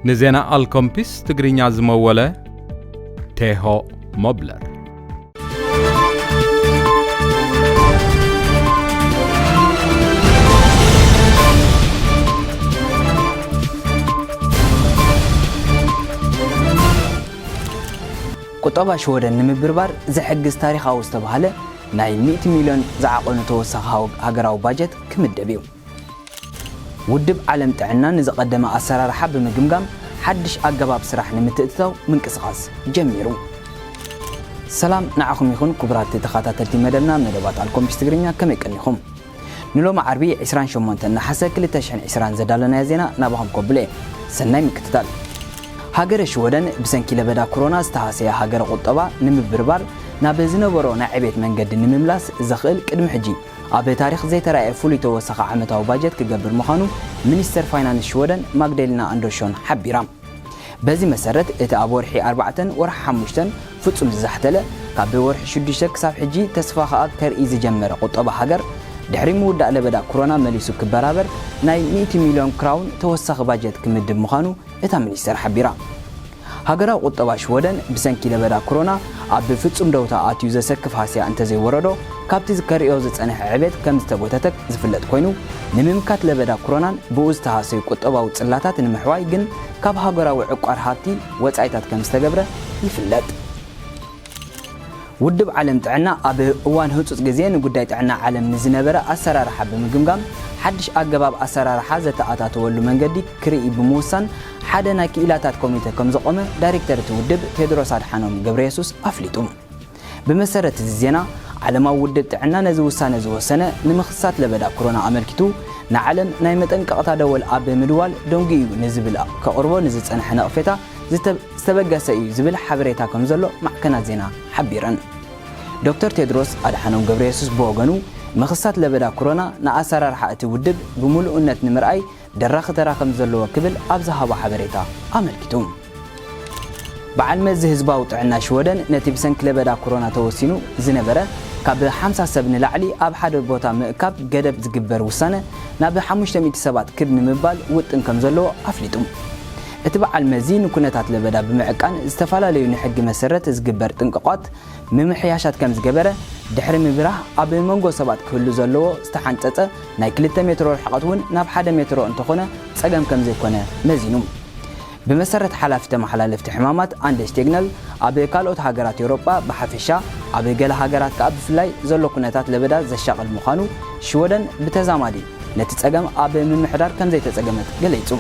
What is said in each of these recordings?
ንዜና ኣልኮምፒስ ትግርኛ ዝመወለ ቴሆ ሞብለር። ቁጠባ ሽወደን ንምብርባር ዝሕግዝ ታሪኻዊ ዝተባህለ ናይ ሚእቲ ሚልዮን ዝዓቐኑ ተወሳኺ ሃው-፣ ሃገራዊ ባጀት ክምደብ እዩ። ውድብ ዓለም ጥዕና ንዝቐደመ ኣሰራርሓ ብምግምጋም ሓድሽ ኣገባብ ስራሕ ንምትእትታው ምንቅስቓስ ጀሚሩ። ሰላም ንዓኹም ይኹን ክቡራት ተኸታተልቲ መደብና መደባት ኣልኮምፒስ ትግርኛ፣ ከመይ ቀኒኹም? ንሎሚ ዓርቢ ዕስራን ሸሞንተን ነሓሰ ክልተ ሽሕን ዕስራን ዘዳለናዮ ዜና ናባኹም ከብሎ እየ። ሰናይ ምክትታል። ሃገረ ሽወደን ብሰንኪ ለበዳ ኮሮና ዝተሃሰየ ሃገረ ቁጠባ ንምብርባር ናብ ዝነበሮ ናይ ዕቤት መንገዲ ንምምላስ ዘኽእል ቅድሚ ሕጂ ኣብ ታሪኽ ዘይተራእየ ፍሉይ ተወሳኺ ዓመታዊ ባጀት ክገብር ምዃኑ ሚኒስተር ፋይናንስ ሽወደን ማግዳሌና ኣንደርሾን ሓቢራ። በዚ መሰረት እቲ ኣብ ወርሒ ኣርባዕተን ወርሒ ሓሙሽተን ፍጹም ዝዛሕተለ፣ ካብ ወርሒ ሽዱሽተ ክሳብ ሕጂ ተስፋ ከኣ ከርኢ ዝጀመረ ቁጠባ ሃገር፣ ድሕሪ ምውዳእ ለበዳ ኮሮና መሊሱ ክበራበር ናይ ሚእቲ ሚልዮን ክራውን ተወሳኺ ባጀት ክምድብ ምዃኑ እታ ሚኒስተር ሓቢራ። ሃገራዊ ቁጠባ ሽወደን ብሰንኪ ለበዳ ኮሮና ኣብ ፍጹም ደውታ ኣትዩ ዘሰክፍ ሃስያ እንተዘይወረዶ፣ ካብቲ ዝከርእዮ ዝጸንሐ ዕቤት ከም ዝተጎተተ ዝፍለጥ ኮይኑ፣ ንምምካት ለበዳ ኮሮናን ብኡ ዝተሃሰዩ ቁጠባዊ ጽላታት ንምሕዋይ ግን ካብ ሃገራዊ ዕቋር ሃብቲ ወጻኢታት ከም ዝተገብረ ይፍለጥ። ውድብ ዓለም ጥዕና ኣብ እዋን ህጹጽ ግዜ ንጉዳይ ጥዕና ዓለም ንዝነበረ ኣሰራርሓ ብምግምጋም፣ ሓድሽ ኣገባብ ኣሰራርሓ ዘተኣታተወሉ መንገዲ ክርኢ ብምውሳን ሓደ ናይ ክኢላታት ኮሚተ ከም ዘቖመ ዳይሬክተር እቲ ውድብ ቴድሮስ ኣድሓኖም ገብረየሱስ ኣፍሊጡ። ብመሰረት እዚ ዜና፣ ዓለማዊ ውድብ ጥዕና ነዚ ውሳነ ዝወሰነ ንምኽሳት ለበዳ ኮሮና ኣመልኪቱ ንዓለም ናይ መጠንቀቕታ ደወል ኣብ ምድዋል ደንጉዩ ንዝብል ከቕርቦ ንዝጸንሐ ነቕፌታ ዝተ-፣ ዝተበገሰ እዩ ዝብል ሓበሬታ ከም ዘሎ ማዕከናት ዜና ሓቢረን። ዶክተር ቴድሮስ ኣድሓኖም ገብረየሱስ ብወገኑ፣ ምኽሳት ለበዳ ኮሮና ንኣሰራርሓ እቲ ውድብ ብምሉእነት ንምርኣይ ደራኺ ተራ ከም ዘለዎ ክብል ኣብ ዝሃቦ ሓበሬታ ኣመልኪቱ። በዓል መዚ ህዝባዊ ጥዕና ሽወደን ነቲ ብሰንኪ ለበዳ ኮሮና ተወሲኑ ዝነበረ ካብ ሓምሳ ሰብ ንላዕሊ ኣብ ሓደ ቦታ ምእካብ ገደብ ዝግበር ውሳነ ናብ ሓሙሽተ ሚእቲ ሰባት ክብ ንምባል ውጥን ከም ዘለዎ ኣፍሊጡ። እቲ በዓል መዚ ንኩነታት ለበዳ ብምዕቃን ዝተፈላለዩ ንሕጊ መሰረት ዝግበር ጥንቀቋት ምምሕያሻት ከም ዝገበረ ድሕሪ ምብራህ፣ ኣብ መንጎ ሰባት ክህሉ ዘለዎ ዝተሓንጸጸ ናይ ክልተ ሜትሮ ርሕቀት እውን ናብ ሓደ ሜትሮ እንተኾነ ጸገም ከም ዘይኮነ መዚኑ። ብመሰረት ሓላፊ ተመሓላለፍቲ ሕማማት ኣንደሽ ቴግነል፣ ኣብ ካልኦት ሃገራት ኤውሮጳ ብሓፈሻ፣ ኣብ ገለ ሃገራት ከኣ ብፍላይ ዘሎ ኩነታት ለበዳ ዘሻቕል ምዃኑ፣ ሽወደን ብተዛማዲ ነቲ ጸገም ኣብ ምምሕዳር ከም ዘይተጸገመት ገሊጹ።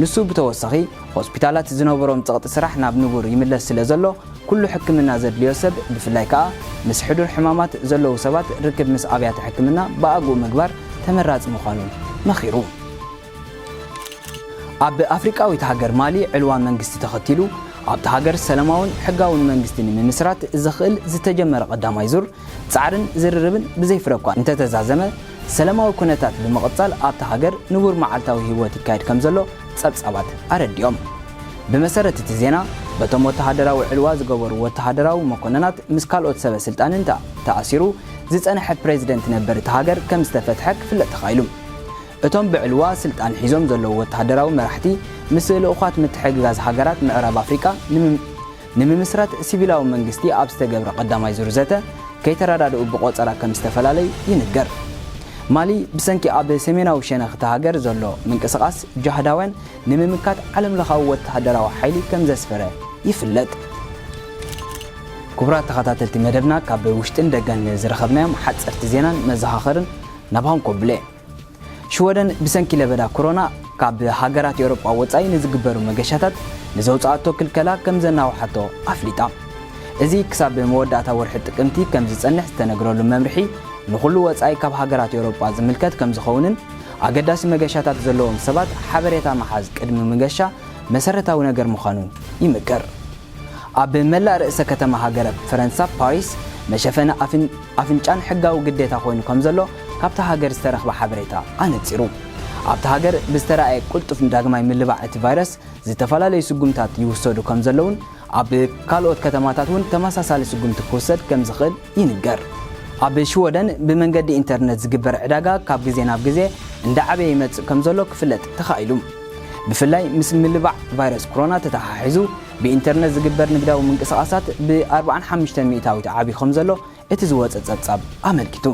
ንሱ ብተወሳኺ፣ ሆስፒታላት ዝነበሮም ጸቕጢ ስራሕ ናብ ንቡር ይምለስ ስለ ዘሎ፣ ኩሉ ሕክምና ዘድልዮ ሰብ፣ ብፍላይ ከኣ ምስ ሕዱር ሕማማት ዘለዉ ሰባት ርክብ ምስ ኣብያተ ሕክምና ብኣግኡ ምግባር ተመራጺ ምዃኑ መኺሩ። ኣብ ኣፍሪቃዊት ሃገር ማሊ፣ ዕልዋ መንግስቲ ተኸቲሉ ኣብታ ሃገር ሰላማውን ሕጋውን መንግስቲ ንምምስራት ዘኽእል ዝተጀመረ ቀዳማይ ዙር ጻዕርን ዝርርብን ብዘይፍረ እኳ እንተተዛዘመ፣ ሰላማዊ ኩነታት ብምቕጻል ኣብታ ሃገር ንቡር መዓልታዊ ህይወት ይካየድ ከም ዘሎ ጸብጻባት ኣረዲኦም። ብመሰረት እቲ ዜና፣ በቶም ወተሃደራዊ ዕልዋ ዝገበሩ ወተሃደራዊ መኮነናት ምስ ካልኦት ሰበ ስልጣንን ተኣ-፣ ተኣሲሩ ዝጸንሐ ፕሬዚደንት ነበር እታ ሃገር ከም ዝተፈትሐ ክፍለጥ ተኻኢሉ። እቶም ብዕልዋ ስልጣን ሒዞም ዘለዉ ወተሃደራዊ መራሕቲ ምስ ልኡኻት ምትሕግጋዝ ሃገራት ምዕራብ ኣፍሪቃ ንምም-፣ ንምምስራት ሲቪላዊ መንግስቲ ኣብ ዝተገብረ ቀዳማይ ዙር ዘተ ከይተረዳድኡ ብቆጸራ ከም ዝተፈላለዩ ይንገር። ማሊ ብሰንኪ ኣብ ሰሜናዊ ሸነኽ እታ ሃገር ዘሎ ምንቅስቓስ ጃህዳውያን ንምምካት ዓለምለኻዊ ወተሃደራዊ ሓይሊ ከም ዘስፈረ ይፍለጥ። ክቡራት ተኸታተልቲ መደብና፣ ካብ ውሽጥን ደገን ዝረኸብናዮም ሓጸርቲ ዜናን መዘኻኸርን ናባኹም ከብሎ እየ። ሽወደን ብሰንኪ ለበዳ ኮሮና ካብ ሃገራት ኤውሮጳ ወጻኢ ንዝግበሩ መገሻታት ንዘውጽኣቶ ክልከላ ከም ዘናውሓቶ ኣፍሊጣ። እዚ ክሳብ መወዳእታ ወርሒ ጥቅምቲ ከም ዝጸንሕ ዝተነግረሉ መምርሒ፣ ንኹሉ ወጻኢ ካብ ሃገራት ኤውሮጳ ዝምልከት ከም ዝኸውንን ኣገዳሲ መገሻታት ዘለዎም ሰባት ሓበሬታ ምሓዝ ቅድሚ ምገሻ መሰረታዊ ነገር ምዃኑ ይምከር። ኣብ መላእ ርእሰ ከተማ ሃገረ ፈረንሳ ፓሪስ፣ መሸፈኒ ኣፍን-፣ ኣፍንጫን ሕጋዊ ግዴታ ኮይኑ ከም ዘሎ ካብታ ሃገር ዝተረኽበ ሓበሬታ ኣነጺሩ። ኣብታ ሃገር ብዝተራእየ ቅልጡፍ ዳግማይ ምልባዕ እቲ ቫይረስ ዝተፈላለዩ ስጉምታት ይውሰዱ ከም ዘለውን ኣብ ካልኦት ከተማታት እውን ተመሳሳሊ ስጉምቲ ክውሰድ ከም ዝኽእል ይንገር። ኣብ ሽወደን ብመንገዲ ኢንተርነት ዝግበር ዕዳጋ ካብ ግዜ ናብ ግዜ እንዳዓበየ ይመጽእ ከም ዘሎ ክፍለጥ ተኻኢሉ። ብፍላይ ምስ ምልባዕ ቫይረስ ኮሮና ተተሓሒዙ ብኢንተርነት ዝግበር ንግዳዊ ምንቅስቓሳት ብ45 ሚእታዊት ዓብዩ ከም ዘሎ እቲ ዝወፀ ፀብፃብ ኣመልኪቱ።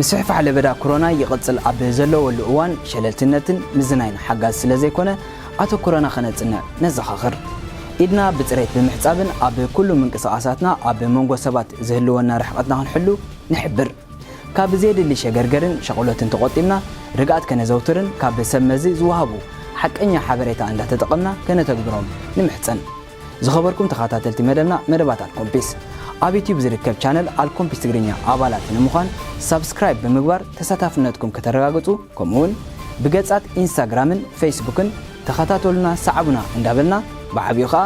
ምስፍሕፋሕ ለበዳ ኮሮና ይቕፅል ኣብ ዘለወሉ እዋን ሸለልትነትን ምዝናይን ሓጋዚ ስለ ዘይኮነ ኣተኩሮና ከነፅንዕ ነዘኻኽር። ኢድና ብፅሬት ብምሕፃብን ኣብ ኩሉ ምንቅስቓሳትና ኣብ መንጎ ሰባት ዝህልወና ርሕቐትና ክንሕሉ ንሕብር። ካብ ዘየድሊ ሸገርገርን ሸቕሎትን ተቖጢብና ርግኣት ከነዘውትርን ካብ ሰብ መዚ ዝወሃቡ ሓቀኛ ሓበሬታ እንዳተጠቐምና ከነተግብሮም ንምሕፀን። ዝኸበርኩም ተኸታተልቲ መደብና መደባት ኣልኮምፒስ፣ ኣብ ዩቲዩብ ዝርከብ ቻነል ኣልኮምፒስ ትግርኛ ኣባላት ንምዃን ሳብስክራይብ ብምግባር ተሳታፍነትኩም ከተረጋግፁ፣ ከምኡውን ብገጻት ኢንስታግራምን ፌስቡክን ተኸታተሉና፣ ሰዓቡና እንዳበልና ብዓብዩ ኸኣ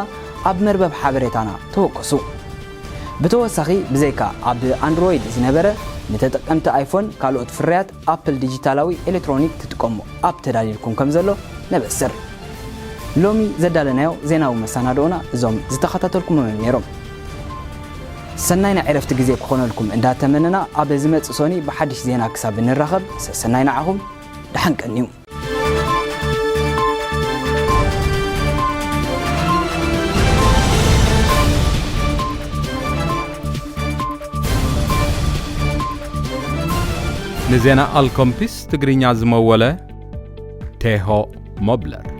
ኣብ መርበብ ሓበሬታና ተወከሱ። ብተወሳኺ ብዘይካ ኣብ ኣንድሮይድ ዝነበረ ንተጠቀምቲ ኣይፎን ካልኦት ፍርያት ኣፕል ዲጂታላዊ ኤሌክትሮኒክ ትጥቀሙ ኣፕ ተዳልዩልኩም ከም ዘሎ ነበስር። ሎሚ ዘዳለናዮ ዜናዊ መሰናድኦና እዞም ዝተኸታተልኩሞም እዮም ነይሮም። ሰናይ ናይ ዕረፍቲ ግዜ ክኾነልኩም እንዳተመነና ኣብ ዝመጽእ ሶኒ ብሓድሽ ዜና ክሳብ እንራኸብ ሰሰናይ ንዓኹም፣ ደሓን ቀንዩ። ንዜና ኣልኮምፒስ ትግርኛ ዝመወለ ቴሆ ሞብለር።